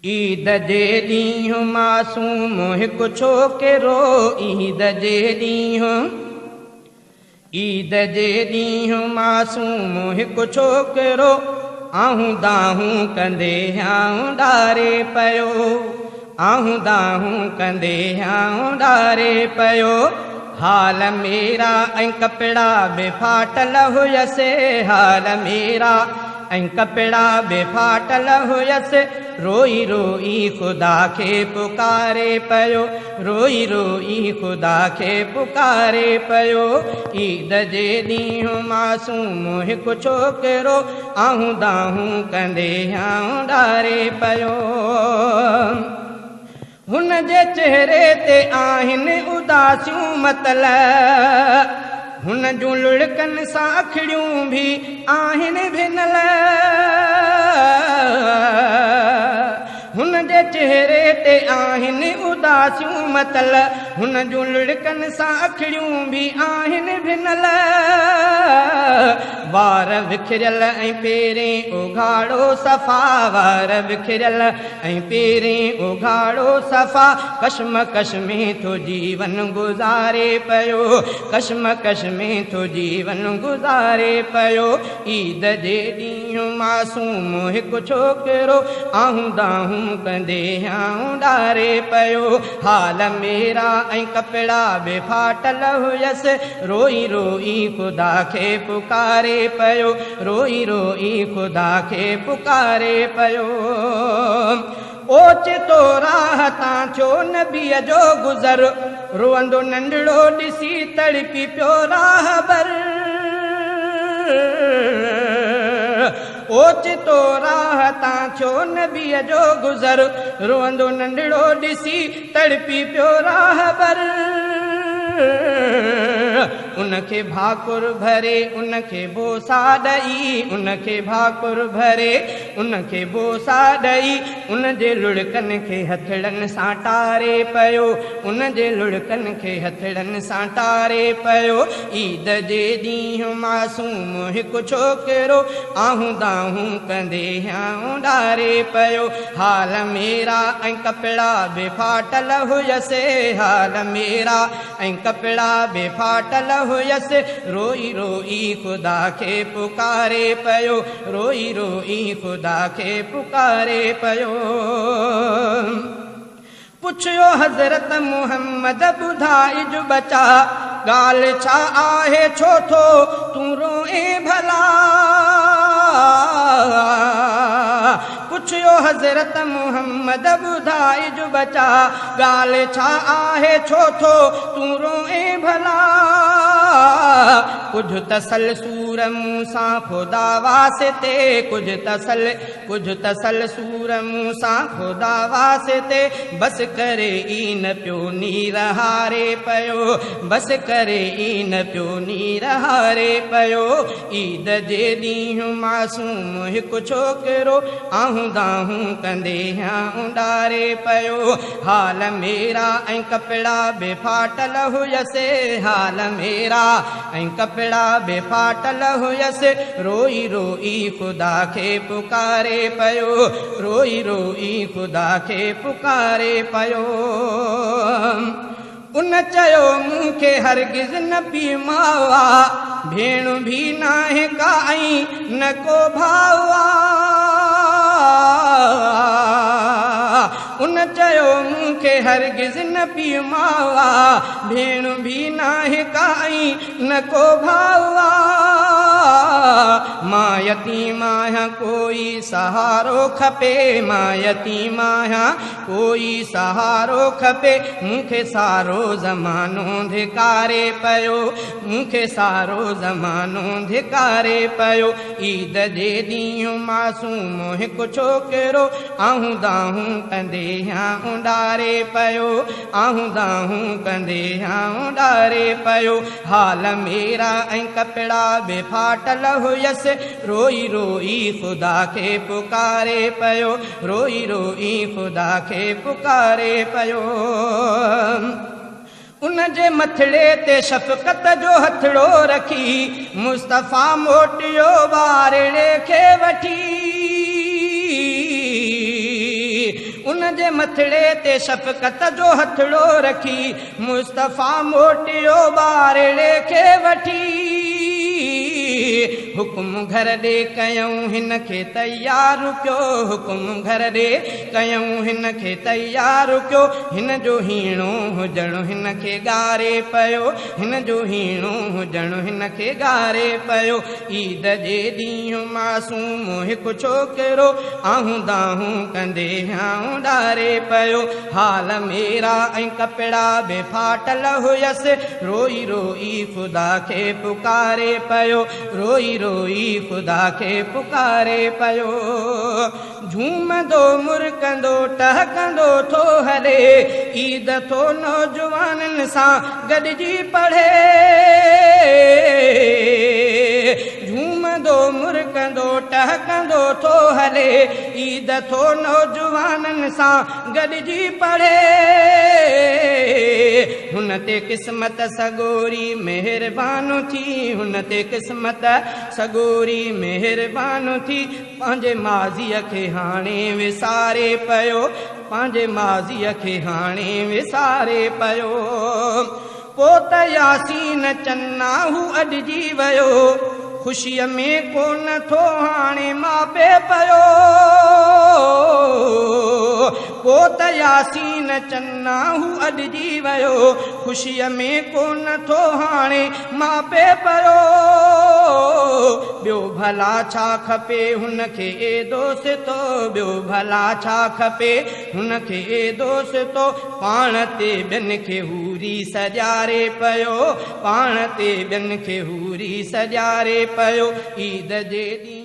ईद जे ॾींहुं मासूम हिकु छोकिरो, ईद जे ॾींहुं, ईद जे ॾींहुं मासूम हिकु छोकिरो, आहूं दाहूं कंदे आऊं ॾारे पियो, आहूं दाहूं कंदे आऊं ॾारे पियो। हाल मेरा ऐं कपिड़ा बि फाटल हुयसि, हाल मेरा ऐं कपिड़ा बि फाटल हुयसि। रोई रोई ख़ुदा खे पुकारे पियो, रोई रोई ख़ुदा खे पुकारे पियो। ईद जे ॾींहुं मासूम हिकु छोकिरो, आहूं दाहूं कंदे आऊं ॾारे पियो। हुन जे चेहरे ते आहिनि उदासियूं मतल, हुन जूं लुड़कनि सां अखड़ियूं बि आहिनि भिनल। हुन जे चेहरे ते आहिनि उदासियूं मतल, हुन जूं लुड़कनि सां अखड़ियूं बि आहिनि भिनल। वार विखरियल ऐं पेरें उघाड़ो सफ़ा, वार विखरियल ऐं पेरें उघाड़ो सफ़ा। कशमकश में थो जीवन गुज़ारे पियो, कशमकश में थो जीवन गुज़ारे पियो। ईद जे ॾींहुं मासूम हिकु छोकिरो, आहूं दाहूं कंदे आऊं ॾारे पियो। हाल मेरा ऐं कपिड़ा बि फाटल हुयसि, रोई रोई ख़ुदा खे पुकारे पियो, रोई रोई ख़ुदा खे पुकारे पियो। ओचितो राह तां थियो नबीअ जो गुज़र, रोअंदो नंढड़ो ॾिसी तड़पी पियो राहबर। ओचितो राह तां थियो नबीअ जो गुज़र, रोअंदो नंढड़ो ॾिसी तड़पी पियो राहबर। उनखे भाकुर भरे उनखे बोसा ॾई, उनखे भाकुर भरे उनखे बोसा ॾई। उन जे लुड़कनि खे हथड़नि सां टारे पियो, उन जे लुड़कनि खे हथड़नि सां टारे पियो। ईद जे ॾींहुं मासूम हिकु छोकिरो, आहूं दाहूं कंदे आऊं ॾारे पियो। हाल मेरा ऐं कपिड़ा बि फाटल हुयसि, हाल मेरा ऐं कपिड़ा बि फाटल हुयसि। रोई रोई ख़ुदा खे पुकारे पियो, रोई रोई ख़ुदा खे पुकारे पियो। पुछियो हज़रत मोहम्मद ॿुधाइज बचा, ॻाल्हि छा आहे छो थो तूं रोए भला। पुछियो हज़रत मोहम्मद ॿुधाइज बचा, ॻाल्हि छा आहे छो थो तूं रोए भला। कुझु तसल सूर मूं सां ख़ुदा वास्ते, कुझु तसल सूर मूं सां ख़ुदा वास्ते। बस करे ई न पियो नीर हारे पियो, बस करे ई न पियो नीर हारे पियो। ईद जे ॾींहुं मासूम हिकु छोकिरो, आहूं दाहूं कंदे आऊं ॾारे पियो। हाल मेरा ऐं कपिड़ा बि फाटल हुयसि, हाल मेरा ऐं कपिड़ा बि फाटल हुयसि। रोई रोई ख़ुदा खे पुकारे पियो, रोई रोई ख़ुदा खे पुकारे पियो। उन चयो मूंखे हरगिज़ न पी मावा, भेण बि नाहे का ऐं न को भाउ आ। उन चयो मूंखे हरगिज़ न पी मावा, भेण बि नाहे का ऐं न को भाउ आ। मां यतीम आहियां कोई सहारो खपे, मां यतीम आहियां कोई सहारो खपे। मूंखे सारो ज़मानो धिकारे पियो, मूंखे सारो ज़मानो धिकारे पियो। ईद जे ॾींहुं मासूम हिकु छोकिरो, आहूं दाहूं कंदे आऊं ॾारे पियो, आहूं दाहूं कंदे आऊं ॾारे पियो। हाल मेरा ऐं कपिड़ा बि फाटल हुयसि, रोई रोई ख़ुदा खे पुकारे पियो, रोई रोई ख़ुदा खे पुकारे पियो। उन जे मथड़े ते शफ़क़त जो हथड़ो रखी, मुस्तफ़ा मोटियो ॿारड़े खे वठी। هن جي مٿڙي تي شفقت جو هٿڙو رکي، مصطفيٰ موٽيو ٻارڙي کي وٺي. حڪم گهر ڏي ڪيئون هن کي تيار ڪيو، حڪم گهر ڏي ڪيئون هن کي تيار ڪيو. هن جو هيڻو هجڻ هن کي ڳاري پيو، هن جو هيڻو هجڻ هن کي ڳاري پيو. عيد جي ڏينهن معصوم هڪ ڇوڪرو آهون دانهون ڪندي هيانءُ ڏاري پيو. حال ميرا ۽ ڪپڙا به ڦاٽل هيس، روئي روئي خدا کي پڪاري پيو، روئي روئي خدا کي پڪاري پيو. جهومندو مرڪندو ٽهڪندو ٿو هلي، عيد ٿو نوجوانن سان گڏجي پڙهي. جهومندو مرڪندو ٽهڪندو ٿو هلي، عيد ٿو نوجوانن سان گڏجي پڙهي. هن تي قسمت سڳوري مهربان ٿي، هن تي قسمت سڳوري مهربان ٿي. پنهنجي ماضيءَ کي هاڻي وساري پيو، پنهنجي ماضيءَ کي هاڻي وساري پيو. پوءِ ته ياسين چنا هو اڏجي ويو، خوشيءَ ۾ ڪونه ٿو هاڻي ماپي پيو. پوءِ ته ياسين چنا هو اڏجي ويو، خوشيءَ ۾ ڪونه ٿو هاڻي ماپي پيو. ٻيو ڀلا ڇا کپي هن کي اي دوستو، ٻيو ڀلا ڇا کپي هن کي اي دوستو. پاڻ تي ٻين کي هوري سجاري پيو، پاڻ تي ٻين کي هوري سجاري پيو. عيد جي ڏينهن